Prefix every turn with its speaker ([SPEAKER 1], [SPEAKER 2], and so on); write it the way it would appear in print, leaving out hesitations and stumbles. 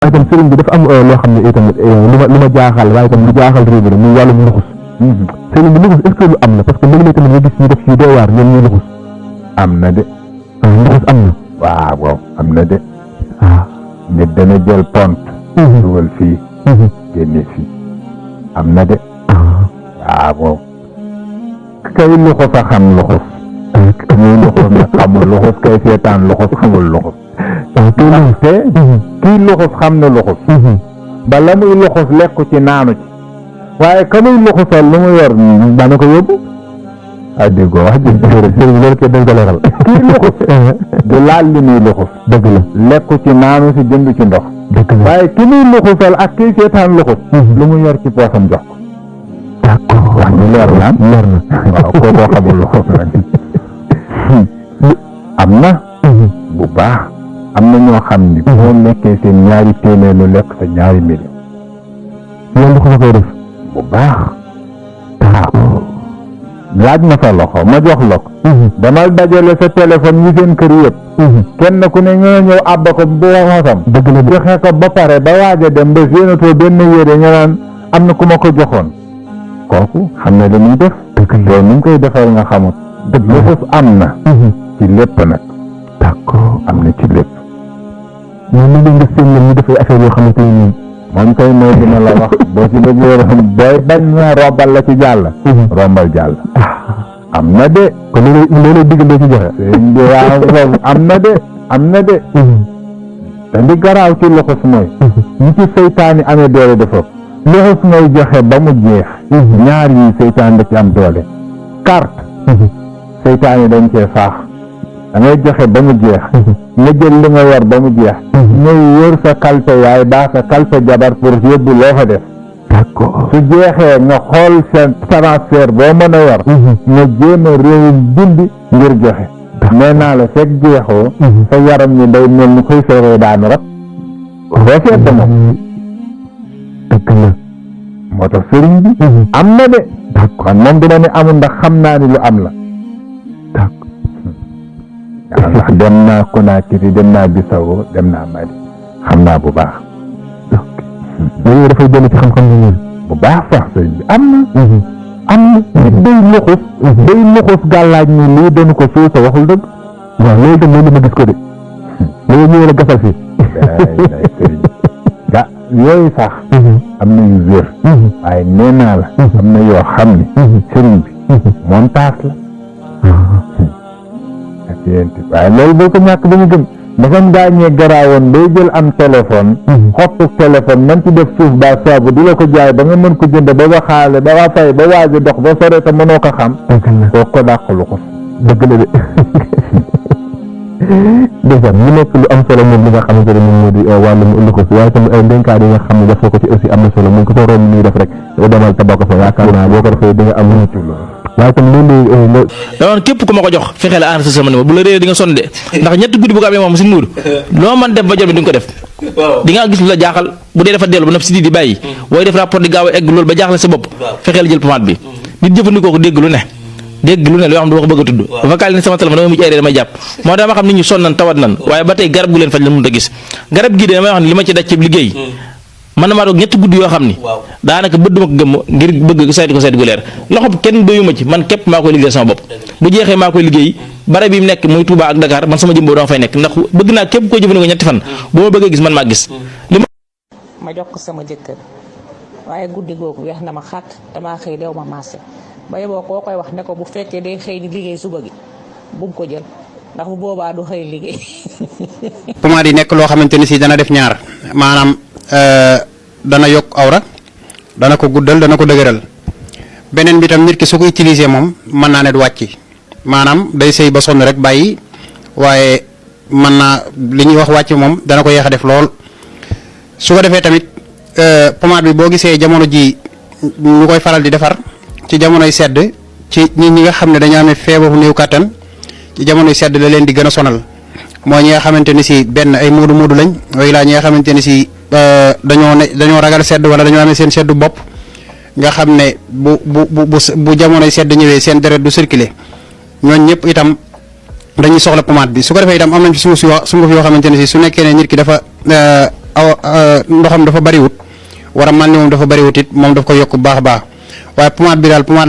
[SPEAKER 1] itam sëriñ bi dafa am loo xam ne itam lu ma jaaxal waaye itam lu jaaxal réew mi la muy wàllum luxus. sëriñ bi luxus est-ce que lu am na parce que léeg-léeg tamit nga gis ñu def ci doy waar ñoom ñuy luxus.
[SPEAKER 2] am na de.
[SPEAKER 1] luxus am na.
[SPEAKER 2] waaw am na de. nit dana jël pont. dugal fii. génne fii. am na de. waaw. kay luxus a xam luxus. ñuy luxus na xamul luxus kay seetaan luxus xamul luxus. te kii luxus xam na luxus. ba la muy luxus lekku ci naanu ci. waaye ka muy luxusal lu mu yor dana ko yóbbu. déggoo wax dëgg loolu kay dañ ko leeral. kii luxus du laal li muy luxus. dëgg la lekku ci naanu si jënd ci ndox. dëgg la waaye ki muy luxusal ak kii seetaan luxus. lu mu yor ci poosam jox ko. d'accord wax ni leer na leer na. waaw kookoo xamul luxus nag. am na. bu baax. am na ñoo xam ni boo lekkee seen ñaari téeméer lu lekk sa ñaari million.
[SPEAKER 1] loolu ko koy def.
[SPEAKER 2] bu baax. laaj na sa loxo ma jox la ko. damal dajale sa téléphone yi seen kër yëpp. kenn ku ne ñoo ñëw àbba ko bu xasam. dëgg la joxe ko ba pare ba waaj a dem ba séenatoo benn yére ñu naan am na ku ma ko joxoon. kooku xam ne li muy def. dëgg la ni mu koy defal nga xamut. dëgg la luxus am na. ci lépp nag. d'accord am na ci lépp.
[SPEAKER 1] ñoom ñu ngi nga seen ñu dafay affaire yoo xamante ni
[SPEAKER 2] moom kay mooy dina la wax boo ci bëggee booy bañ na rombal la ci jàll. rombal jàll. am na de.
[SPEAKER 1] kon loolu diggal doo ci joxe.
[SPEAKER 2] sëñ bi waaw am na de. am na de. te li garaaw ci luxus mooy. ñi ci seytaani amee doole dafa. luxus ngay joxe ba mu jeex. ñaar yi seytaan da ci am doole. carte. seytaani dañ cee faax. da ngay joxe ba mu jeex. nga jël li nga yor ba mu jeex. ngay wër sa kalpe yaay baa sa kalpe jabar pour yóbbu loo fa def.
[SPEAKER 1] d'accord
[SPEAKER 2] su jeexee nga xool seen transfert boo mën a yor. nga jéem a réew dindi ngir joxe. nee naa la fekk jeexoo. sa yaram ni day mel ni koy feeree daanu rek. boo seet moom.
[SPEAKER 1] dëgg la.
[SPEAKER 2] moo tax sëriñ bi. am na de. d'accord moom dina ne amul ndax xam naa ni lu am la. ndax dem naa Conakry dem naa Bissau dem naa Mali xam naa bu baax.
[SPEAKER 1] loolu dafay jël ci xam-xam ni ñun.
[SPEAKER 2] bu baax sax sëriñ bi am na. am na day luxus. day luxus gàllaaj ni lii doonu ko suuf sa waxul dëgg.
[SPEAKER 1] waaw loolu itam loolu ma gis ko de. loolu ñëwee la gasal fii.
[SPEAKER 2] day sëriñ ga yooyu sax. am na yu wér. waaye nee naa la. am na yoo xam ni. sëriñ bi. montage la. waaye loolu boo ko ñàkk ba ñu gëm dafa gaañee garaawoon day jël am téléphone xottu téléphone man ci def suuf ba saabu di la ko jaay ba nga mën ko jënd ba waxaale ba waa fay ba waaj a dox ba sore te mënoo ko xam koo ko dàq lu ko
[SPEAKER 1] dëgg la de déjà mu nekk lu am solo moom li nga xamante ne moom moo di wàllum luxus waaye tamit ay ndénkaat yi nga xam ne def ko ci aussi am na solo mu ngi ko soo room muy def rek demal tabax ko fa yaakaar naa boo ko defee di nga am mucc waaye tam loolu
[SPEAKER 3] danoon képp ku ma ko jox fexee la enregistré sama numéro bu la réeré di nga sonn de ndax ñetti guddi bu ko amee moom si nuur loo man def ba jot bi di nga ko def di nga gis lu la jaaxal bu dee dafa dellu ba naf si di bàyyi booy def rapport di gaaw a egg loolu ba jaaxle sa bopp fexee la jël pomade bi nit jëfandikoo ko dégg lu ne loo xam ne dama ko bëgg a tudd vocal ni sama téléphone damay mujj ay damay jàpp moo tax ma xam nit ñi sonn nan tawat nan waaye ba tey garab gu leen faj la mënut a gis garab gii de damay wax ne li ma ci daj ci liggéey man na maa toog ñetti guddi yoo xam ni daanaka bët duma ko gëmm ngir bëgg saytu ko saytu gu leer loxo kenn doyuma ci man képp maa koy liggéey sama bopp bu jeexee maa koy liggéey bare bi mu nekk muy Touba ak Dakar man sama jëm boobu dama fay nekk ndax bëgg naa képp koy jëfandikoo ñetti fan boo ma bëggee gis man maa gis
[SPEAKER 4] ma jox ko sama jëkkër waaye guddi googu weex na ma xat damaa xëy dew ma marché ba yeboo koo koy wax ne ko bu fekkee day xëy di liggéey suba gi bu mu ko jël ndax bu boobaa du xëy liggéey.
[SPEAKER 5] pomade yi nekk loo xamante ni si dana def ñaar maanaam dana yokk awra dana ko guddal dana ko dëgëral beneen bi tam nit ki su ko utiliser moom mën naa ne du wàcc maanaam day sëy ba sonn rek bàyyi waaye mën naa li ñuy wax wàcc moom dana ko yéex a def lool su ko defee tamit pomade bi boo gisee jamono ji ñu koy faral di defar ci jamonoy sedd ci nit ñi nga xam ne dañoo amee feebaru néew kàttan ci jamonoy sedd la leen di gën a sonal moo ñi nga xamante ni si benn ay moodu lañ way laa ñi nga xamante ni si dañoo ragal sedd wala dañoo amee seen seddu bopp nga xam ne bu jamonoy sedd ñëwee seen deret du circuler ñooñ ñëpp itam dañuy soxla pomade bi su ko defee itam am nañ fi sunguf yoo xamante ne si su nekkee ne nit ki dafa ndoxam dafa bariwut war a man ni moom dafa bariwut it moom daf ko yokk bu baax a baax waaye pommade bi daal pommade